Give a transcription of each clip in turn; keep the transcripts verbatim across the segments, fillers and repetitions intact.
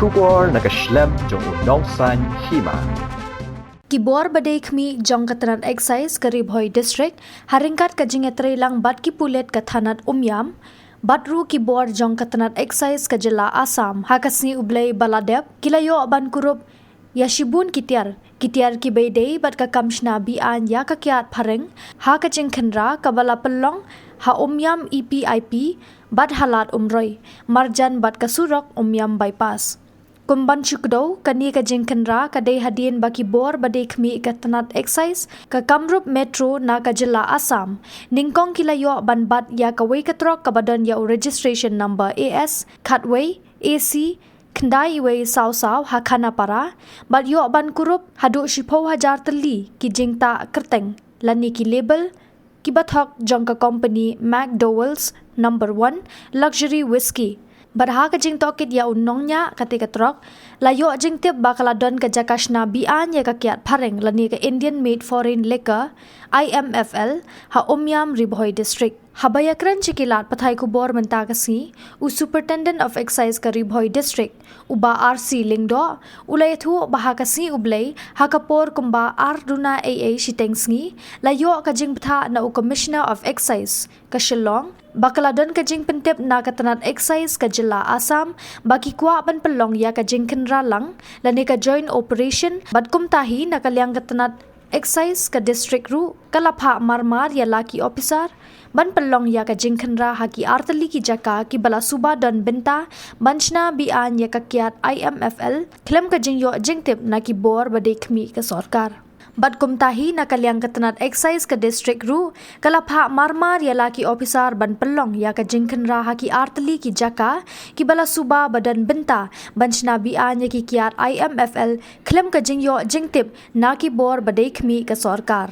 Khubor na ka shlem jong u nongsan hima. Ki bor ba dei khmih jong ka tnat excise ka Ri Bhoi District, ha ryngkat ka jingïatreilang bad ki pulit ka thanat Umiam, bad ruh ki bor jong ka tnat excise ka jylla Assam, ha ka sngi U Blei ba la dep, ki la ïoh ban kurup ïa shibun ki tiar, ki tiar kiba ïadei bad ka kam shna be-aiñ ïa ka kiad phareng, ha ka jingkhynra kaba la pynlong ha Umiam E P I P, bad ha Lad Umroi, marjan bad ka surok Umiam Bypass. Kum ban shu kdew, kane ka jingkhynra ka dei hadien ba ki bor ba dei khmih ka tnat excise ka kam rup Metro na ka jylla Assam, nyngkong ki la ïoh ban bat ïa kawei ka trok kaba don ïa u registration number A S khatwei A C khyndai wei saw saw ha Khanapara, bad ïoh ban kurup haduh shiphew hajar tylli ki jingtah kyrteng lane ki label kiba thok jong ka company McDowell's Number One Luxury Whisky. Bad ha ka jingtohkit ïa u nongñiah kata ka trok, la ïoh jingtip ba ka la don ka jaka shna be-aiñ ïa ka kiad phareng lane ka Indian Made Foreign Liquor, I M F L, ha Umiam, Ri Bhoi District. Haba ïakren sha ki lad pathai khubor mynta ka sngi, u Superintendent of Excise ka Ri Bhoi District, u Bah R C Lyngdoh, u la ïathuh ba ha ka sngi U Blei, ha ka por kumba ar duna eiei shiteng sngi, la ïoh ka jingbthah na u Commissioner of Excise ka Shillong, ba ka la don ka jingpyntip na ka tnat excise ka jylla Assam, ba ki kwah ban pynlong ïa ka jingkhynra lang lane ka joint operation, bad kumta hi na ka liang ka tnat excise ka district ruh ka la phah marmar ïa la ki officer ban pynlong ïa ka jingkhynra ha ki artylli ki jaka kiba la suba don bynta ban shna be-aiñ ïa ka kiad I M F L, khlem ka jingïoh jingtip na ki bor ba dei khmih ka sorkar. Bad kumta hi na ka liang ka tnat excise ka district ruh ka la phah marmar ïa la ki officer ban pynlong ïa ka jingkhynra ha ki artylli ki jaka kiba la suba ba don bynta ban shna be-aiñ ïa ki kiad I M F L, khlem ka jingïoh jingtip na ki bor ba dei khmih ka sorkar.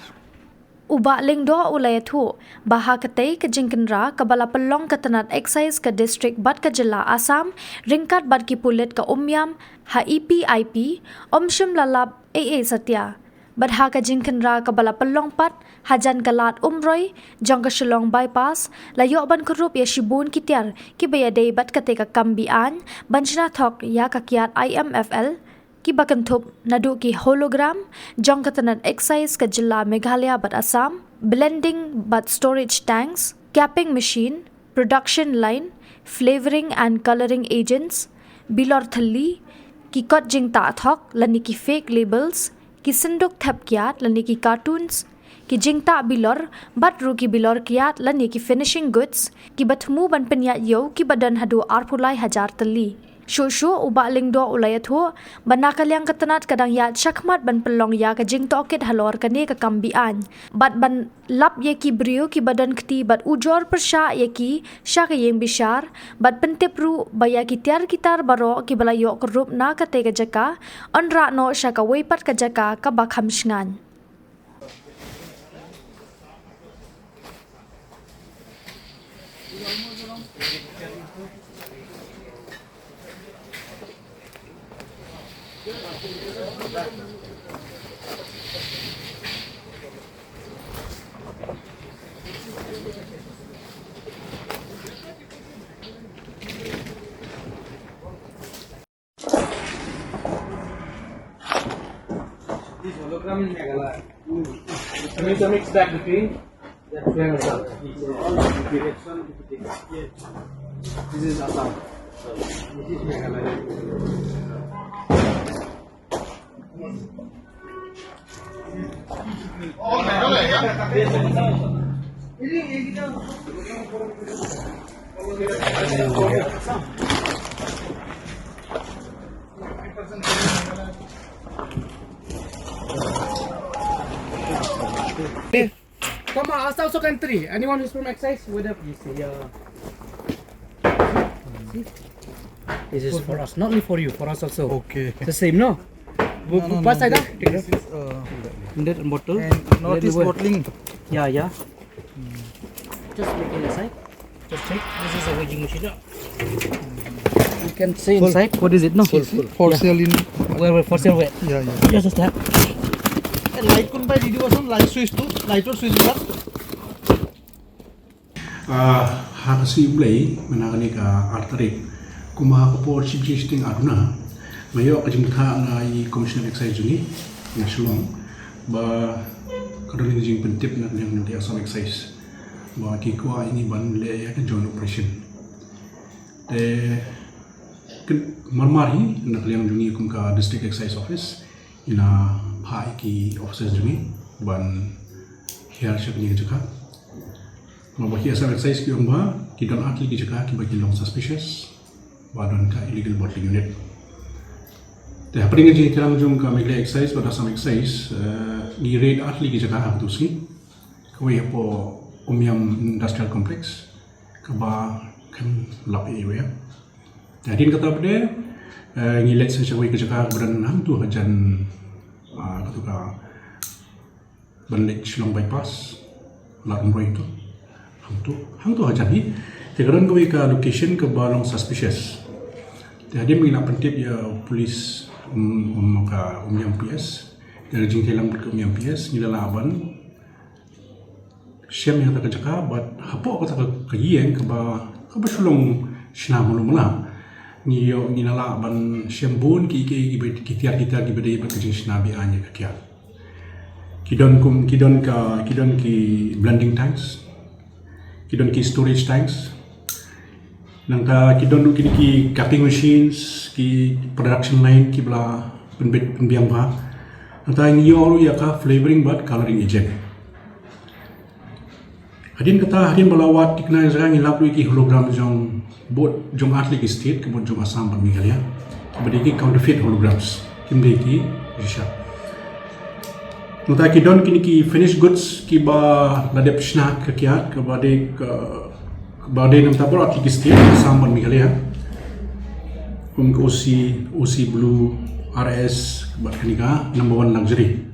U Bah Lyngdoh u la ïathuh ba ha katei ka jingkhynra kaba la pynlong ka tnat excise ka district bad ka jylla Assam, ryngkat bad ki pulit ka Umiam, ha E P I P, ym shym la lap eiei satia. Bad ha ka jingkhynra kaba la pynlong pat hajan ka Lad Umroi jong ka Shillong Bypass, la ïoh ban kurup ïa shibun ki tiar kiba ïadei bad katei ka kam be-aiñ ban shna thok ïa ka kiad I M F L, kiba kynthup naduh ki hologram jong ka tnat excise ka jylla Meghalaya bad Assam, blending bad storage tanks, capping machine, production line, flavouring and colouring agents, bilor thylli, ki kot jingtah thok lane ki fake labels, ki synduk thep kiad lane ki cartons, ki jingtah bilor, bad ruh ki bilor kiad lane ki finishing goods, kiba thmu ban pynïaid ïew kiba don haduh arphew lai hajar tylli. Shuh shuh u Bah Lyngdoh u la ïathuh ba na ka liang ka tnat ka dang ïaid shakhmat ban pynlong ïa ka jingtohkit halor kane ka kam be-aiñ, bad ban lap ïa ki briew kiba don kti bad ujor pyrshah ïa ki sha ka ïing bishar, bad pyntip ruh ba ïa ki tiar ki tar baroh kiba la ïoh kurup na katei ka jaka, yn rah noh sha kawei pat ka jaka kaba kham shngaiñ. This hologram in Meghalaya. Can you mix that between? This is Assam. This is Meghalaya. Come on, us also country. Anyone who's from excise, whether you see, uh, see? This is for us, not only for you, for us also. Okay. It's the same, no? No, no, no, this, this is, uh, Hundred and bottle. And not this bottling. Yeah, yeah. Just make it aside. Just check. This is a weighing machine. You can see inside. What is it? No. Full, full. For sale in. Where, where, for sale where? Yeah, yeah. Just a step. Light kun bai di di wasam, light switch tu, light or switch bar. Ah, ha ka sngi Blei, mynta kane ka ar tarik, kumba ha ka por shiphew shiteng ar duna, Nga ïoh ka jingbatai na i Commissioner of Excise jong ngi na Shillong ba ka don ka jingpyntip na ka liang jong ki Assam Excise ba ki kwah ïa ngi ban leh ïa ka joint operation. Te marmar hi na ka liang jong ngi kum ka District Excise Office, ngi la phah ïa ki officers jong ngi ban hiar sha kane ka jaka. Namar ba ki Assam Excise ki ong ba ki don ar tylli ki jaka kiba ki long suspicious ba don ka illegal bottling unit. Te hapdeng ka jingtreilang jong ka Meghalaya Excise bad Assam Excise, ngi raid ar tylli ki jaka ha katu ka sngi. Kawei hapoh Umiam Industrial Complex kaba khlem lap ïa iwei. Te hadien kata pat ngi leit sha kawei ka jaka kaba don hangtu hajan katu ka ban leit Shillong Bypass, Lad Umroi tu. Hangtu, hangtu hajan hi. Te ka don kawei ka location kaba long suspicious. Te hadien ngi la pyntip ïa u police, um, um, ka Umiam P S. Te ka jingtreilang bad ka Umiam P S ngi la lah ban shem ïa kata ka jaka bad hapoh kata ka, ka ïing kaba, kaba shu long shna malu mala. Ngi ïoh, ngi la lah ban shem bun ki, ki, ki, ki tiar, ki tiar kiba dei bad ka jingshna be-aiñ ïa ka kiad. Ki don kum, ki don ka, ki don ki blending tanks. Ki don ki storage tanks. Nangta ki don ruh kine ki capping machines, ki production line kiba la pynbeit pynbiang bha. Nangta ngi ïoh ruh ïa ka flavoring bad colouring agent. Hadien kata, hadien ba la wad thikna ïa ka jaka, ngi lap ruh ïa ki hologram jong bun, jong ar tylli ki state, ka mut jong Assam bad Meghalaya. Kiba dei ki counterfeit holograms, kim dei ki shisha. Nangta ki don kine ki finished goods kiba la dep shna ka kiad, kaba dei ka, kaba dei nangta baroh ar tylli ki state, Assam bad Meghalaya. Kum ka O C, O C Blue, R S, bad kane ka number one luxury.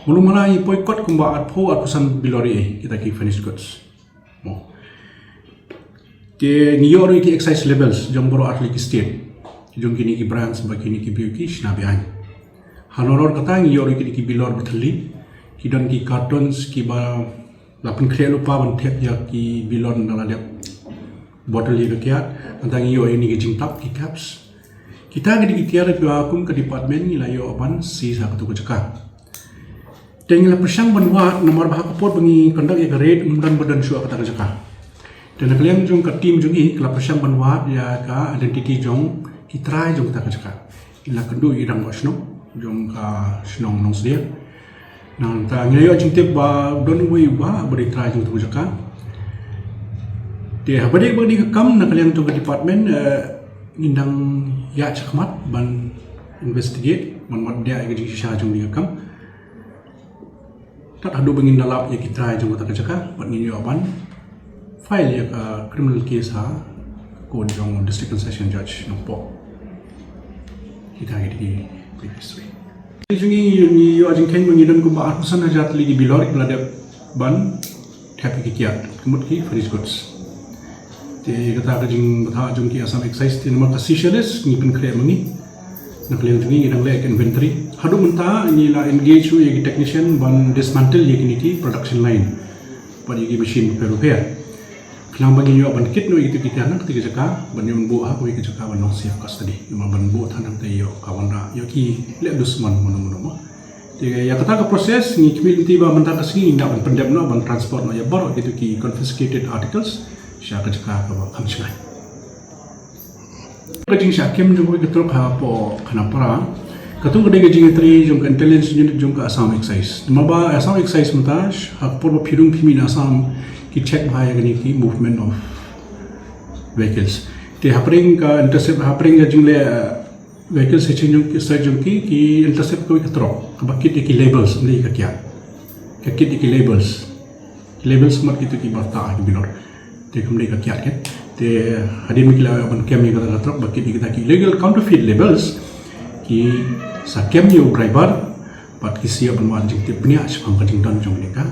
Malu mala ngi poi kot kumba arphew, arphew san bilor ïa kita ki finished goods. Mo. Te ngi ïoh ruh ïa ki excise labels jong baroh ar tylli ki state, jong kine ki brands bad kine ki briew ki shna be-aiñ. Halor kata ngi ïoh ruh ïa kine ki bilor ba thylli. Ki don ki cartons kiba la pynkhreh lypa ban thep ïa ki bilor ba la dep bottle ïa ka kiad. Nangta ngi ïoh ïa kine ki jingtap, ki caps. Kita ki dei ki tiar kiba kum ka department ngi la ïoh ban seize ha katu ka jaka. Te ngi la pyrshang ban wad namar ba ha ka por ba ngi conduct ïa ka raid ym don ba don shuh ha kata ka jaka. Te na ka liang jong ka team jong ngi ka la pyrshang ban wad ïa ka identity jong ki trai jong kata ka jaka. Ngi la kynduh ïa i rangbah shnong jong ka shnong Nongsdia. Nangta ngi la ïoh jingtip ba don uwei u bah ba dei trai jong katu ka jaka. Te haba dei ba dei ka kam na ka liang jong ka department, eh, ngin dang ïaid shakhmat ban investigate, ban wad ïa ka jingshisha jong kane ka kam. Tad haduh ba ngin da lap ïa ki trai jong kata ka jaka bad ngin ïoh ban file ïa ka criminal case ha court jong District and Session Judge Nongpoh. Kita ki dei ki brief history. Jong ngi, ngi ïoh jingkheiñ ba ngi don kumba arphew san hajar tylli ki bilor kiba la dep ban thep ïa ki kiad, ka mut ki finished goods. Te kata ka jingbatai jong ki Assam Excise, te namar ka seizure list ngi pynkhreh ma ngi. Na ka liang jong ngi ngi dang leh ka inventory. Haduh mynta ngi la engage ruh ïa ki technician ban dismantle ïa kine ki production line bad ïa ki machine bapher bapher. Khnang ba ngin ïoh ban kit noh ïa kito ki tiar na kata ka jaka, ban ïoh ban buh ha kawei ka jaka ban long safe custody. Namar ban buh than hangta ïoh ka wanrah, ïoh ki leh dusmon mano mano mo. Te ïa kata ka process ngi khmih lynti ba mynta ka sngi ngin ïa ban pyndep noh, ban transport noh ïa baroh kito ki confiscated articles sha ka jaka kaba kham shngaiñ. Ka jingshah kem jong kawei ka trok hapoh Khanapara. Katu ka dei ka jingïatrei jong ka intelligence unit jong ka Assam Excise. Namar ba Assam Excise mynta ha ka por ba phi rung phi mih na Assam ki check bha ïa kane ki movement of vehicles. Te hapdeng ka intercept, hapdeng ka jingleh, eh, vehicle searching jong ki, search jong ki, ki intercept kawei ka trok kaba kit ïa ki labels, ym dei ka kiad. Ka kit ïa ki labels. Ki labels mut kito kiba rta ha ki bilor. Te kam dei ka kiad, ke. Te hadien ba ki la ban kem ïa kata ka trok ba kit ïa kita ki illegal counterfeit labels, ki sa kem ïa u driver bad ki sa ïoh ban wad jingtip bniah shaphang ka jingdon jong kane ka